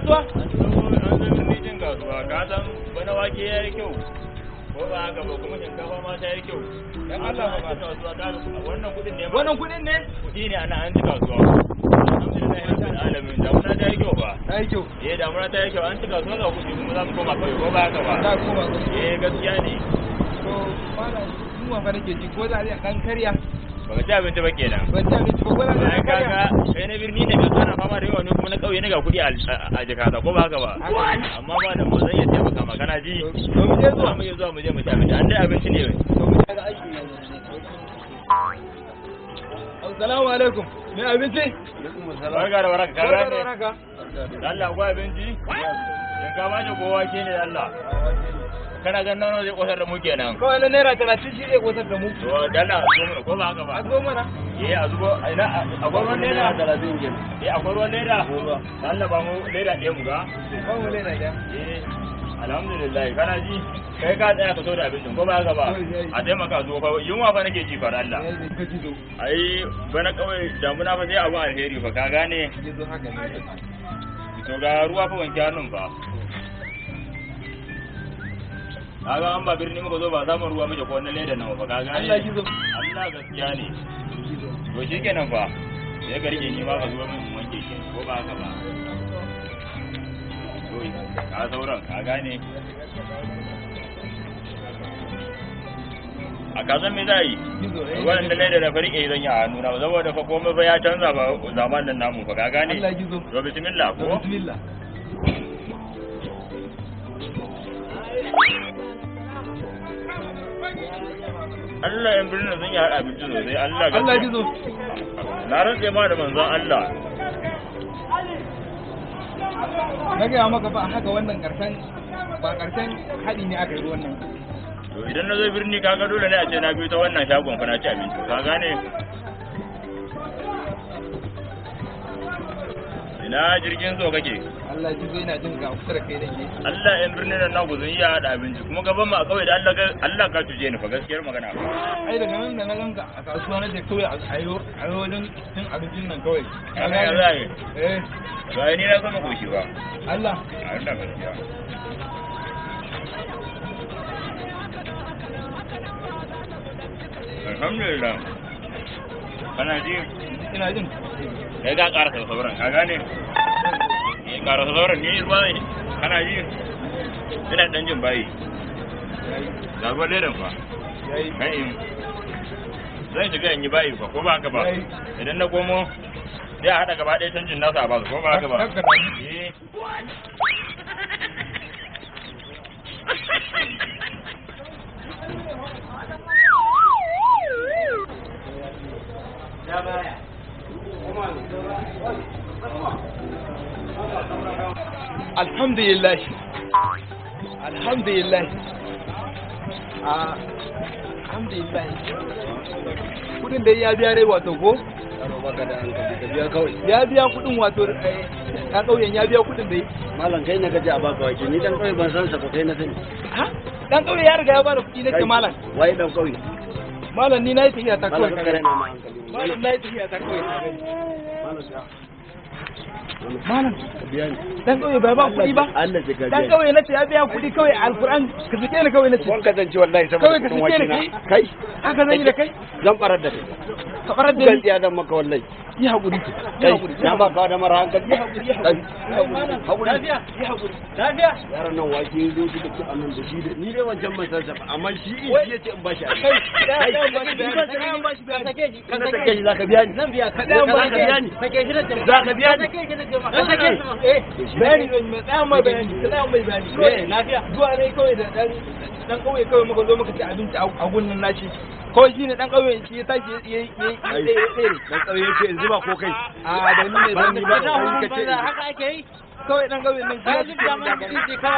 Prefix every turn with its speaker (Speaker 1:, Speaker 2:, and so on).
Speaker 1: kasuwa?
Speaker 2: An zo birni cin kasuwa, ka san bana wake ya yi kyau. Ko ba haka ba, kuma shinkafa ma ta yi kyau.
Speaker 1: Dan Allah ba.
Speaker 2: An ci kasuwa, wannan kuɗin ne ma.
Speaker 1: Wannan kuɗin ne?
Speaker 2: Kuɗi ne ana an ci kasuwa. Alhamdulillah rabbil alamin, damuna ta yi kyau ba.
Speaker 1: Ta yi kyau.
Speaker 2: Eh, damuna ta yi kyau, an ci kasuwa ga kuɗi kuma za mu koma kauye, ko ba haka ba?
Speaker 1: Za a koma kauye.
Speaker 2: Eh, gaskiya ne.
Speaker 1: To malam, yunwa fa nake ji, ko za a je a ɗan karya?
Speaker 2: Baka ci abinci ba kenan.
Speaker 1: Ban ci abinci ba, ko za a je a
Speaker 2: Ai
Speaker 1: ɗan karya?
Speaker 2: kaga kai na birni ne ka kana fama da yawa, ne kuma na kauye ne ga kuɗi a jakata, ko ba haka ba? Amma ba da mu zan iya taimaka ma, kana ji?
Speaker 1: To mu je
Speaker 2: Za
Speaker 1: zuwa.
Speaker 2: mu iya zuwa mu je mu ci abinci, an dai abinci ne.
Speaker 1: To mu je ga aiki ne. Assalamu alaikum. Mai abinci?
Speaker 2: Barka da warhaka, ka
Speaker 1: Barka da
Speaker 2: gane?
Speaker 1: warhaka.
Speaker 2: Allah, akwai abinci? Shinkafa ce ko wake ne, Allah? Kana ganin nawa zai kosar da mu kenan?
Speaker 1: Kawai na ₦30 shi zai kosar da mu.
Speaker 2: To dalla, ko ba haka ba?
Speaker 1: A zo mana.
Speaker 2: Eh, a zubo, a ina akwai ruwan leda? Eh, akwai ruwan leda? Allah, ba mu leda ɗaya mu ga.
Speaker 1: Ba mu leda ɗaya.
Speaker 2: Eh, alhamdulillah, kana ji? Kai ka tsaya ka so da abincin, ko ba haka ba? A taimaka zo fa, yunwa fa nake ji fa, Allah.
Speaker 1: Eh, ka ji zo.
Speaker 2: Ai bana kawai damuna fa sai abu alheri fa, ka gane?
Speaker 1: Ji zo haka ne.
Speaker 2: To ga ruwa fa, wanke hannun fa. Kaga an ba birni muka zo ba samun ruwa muke ko wannan leda nawa fa, ka gane?
Speaker 1: Allah ki zo.
Speaker 2: Allah, gaskiya ne. To shikenan fa. Sai ka rike, ni ma ka zo min in wanke shi, ko ba haka ba? To ka sauran, ka gane? A kasan me za a yi?
Speaker 1: Ji zo. Eh.
Speaker 2: Wannan leda da farike zan yi a hannuna ba, saboda fa komai fa ya canza ba zamanin namu fa, ka gane?
Speaker 1: Allah ki zo.
Speaker 2: To bismillah
Speaker 1: To
Speaker 2: ko?
Speaker 1: bismillah.
Speaker 2: Allah, yan birnin sun yi haɗa abinci sosai, Allah gaskiya.
Speaker 1: Allah ki zo.
Speaker 2: Na rantse ma da manzon Allah.
Speaker 1: Na gaya maka ba haka, wannan karshen ba karshen haɗi ne aka yi ruwan nan.
Speaker 2: To idan na zo birni, kaga dole ne a ce na biyo ta wannan shagon fa na ci abinci, ka gane? Ina jirgin so kake?
Speaker 1: Allah ki zo, ina jin ga kusa da kai nake.
Speaker 2: Allah, yan birnin nan naku sun iya haɗa abinci, kuma gaban mu a kauye da Allah Allah ka tuje ni fa, gaskiyar magana.
Speaker 1: Ai daga nan da na ganka a kasuwa na je kawai a yo wajen cin abincin nan kawai. Ka
Speaker 2: Kaga ya
Speaker 1: gane?
Speaker 2: za yi?
Speaker 1: Eh.
Speaker 2: Ba ni na gama koshi ba.
Speaker 1: Allah.
Speaker 2: Allah, gaskiya. Alhamdulillah. Kana ji?
Speaker 1: Ina jin.
Speaker 2: Kai ka karasa sauran, ka gane? Eh, karasa sauran, ni ruwa ne. Kana ji? Ina dan jin bayi.
Speaker 1: Yayi.
Speaker 2: Ga ruwan ledan fa.
Speaker 1: Yayi.
Speaker 2: Kai in zan shiga in yi bayi fa, ko ba haka ba?
Speaker 1: Yayi.
Speaker 2: Idan na komo sai a haɗa gaba ɗaya canjin nasa a basu, ko ba haka ba?
Speaker 1: Kakka damu.
Speaker 2: Eh.
Speaker 1: Alhamdulillah, alhamdulillah, alhamdulillah, kudin da ya biya dai, wato ko
Speaker 3: Baka da hankali, ka biya kawai.
Speaker 1: Ya biya kudin, wato ɗan ƙauyen ya biya kudin dai.
Speaker 3: Malam, kai ne kaje a baka wake, ni dan kauye ban san sa ba, kai na sani.
Speaker 1: Ha, ɗan ƙauye ya riga ya bada kuɗi nake, malam.
Speaker 3: Waye dan kauye?
Speaker 1: Malam, ni na yi tafiya ta
Speaker 3: Malam,
Speaker 1: kawai.
Speaker 3: ka kare na ma hankali.
Speaker 1: Malam, na yi tafiya ta kawai, ta gani.
Speaker 3: Malam, ya.
Speaker 1: Malam.
Speaker 3: Ka biya ni.
Speaker 1: Ɗan ƙauye bai ba kuɗi ba.
Speaker 3: Allah sai ka
Speaker 1: Ɗan
Speaker 3: biya.
Speaker 1: ƙauye nace ya biya kuɗi kawai, alquran ka sake ni kawai nace.
Speaker 3: Wanka zan ci wallahi saboda
Speaker 1: Kawai ka
Speaker 3: kudin
Speaker 1: sake
Speaker 3: wake
Speaker 1: ni
Speaker 3: na.
Speaker 1: kai.
Speaker 3: Kai.
Speaker 1: Haka zan yi da kai.
Speaker 3: Zan barar da kai.
Speaker 1: Ka barar da
Speaker 3: Kan
Speaker 1: ni.
Speaker 3: tsiya zan maka wallahi.
Speaker 1: Yi haƙuri, yi
Speaker 3: Kai,
Speaker 1: haƙuri.
Speaker 3: na ba ka da mara hankali.
Speaker 1: Yi haƙuri, yi
Speaker 3: Kai,
Speaker 1: haƙuri.
Speaker 3: haƙuri.
Speaker 1: Lafiya, yi haƙuri, lafiya.
Speaker 3: Yaron nan wake ya zo suka ci anan da shi da ni dai wancan ban san sa ba, amma shi in shi yace in bashi abinci.
Speaker 1: Kai, ɗaya, ɗayan ba shi bayani, ɗayan ba shi bayani.
Speaker 3: In na sake shi zaka biya ni.
Speaker 4: Zan biya ka.
Speaker 1: Ɗayan ba
Speaker 3: Zaka biya ni.
Speaker 4: Sake shi da jama'a.
Speaker 3: Zaka biya ni.
Speaker 4: Sake shi da jama'a.
Speaker 1: Ka sake. Eh, bayani zan yi mai, tsaya mai bayani, tsaya mai bayani.
Speaker 4: Eh, lafiya.
Speaker 1: Zuwa ne kawai da dan dan kauye kawai muka zo muka ci abinci a gunnan nashi. Kawai shine dan kauye shi ya tashi ya ya ya ya tsere.
Speaker 3: Dan kauye yace in zuba ko kai.
Speaker 1: A da ni ne
Speaker 3: Ba
Speaker 1: ban
Speaker 3: ni
Speaker 1: ni
Speaker 3: ba.
Speaker 1: ba.
Speaker 4: Haka ake yi.
Speaker 1: Kawai dan kauye nan shi
Speaker 4: Ka
Speaker 1: ya
Speaker 4: ji jama'a mutunci kawai.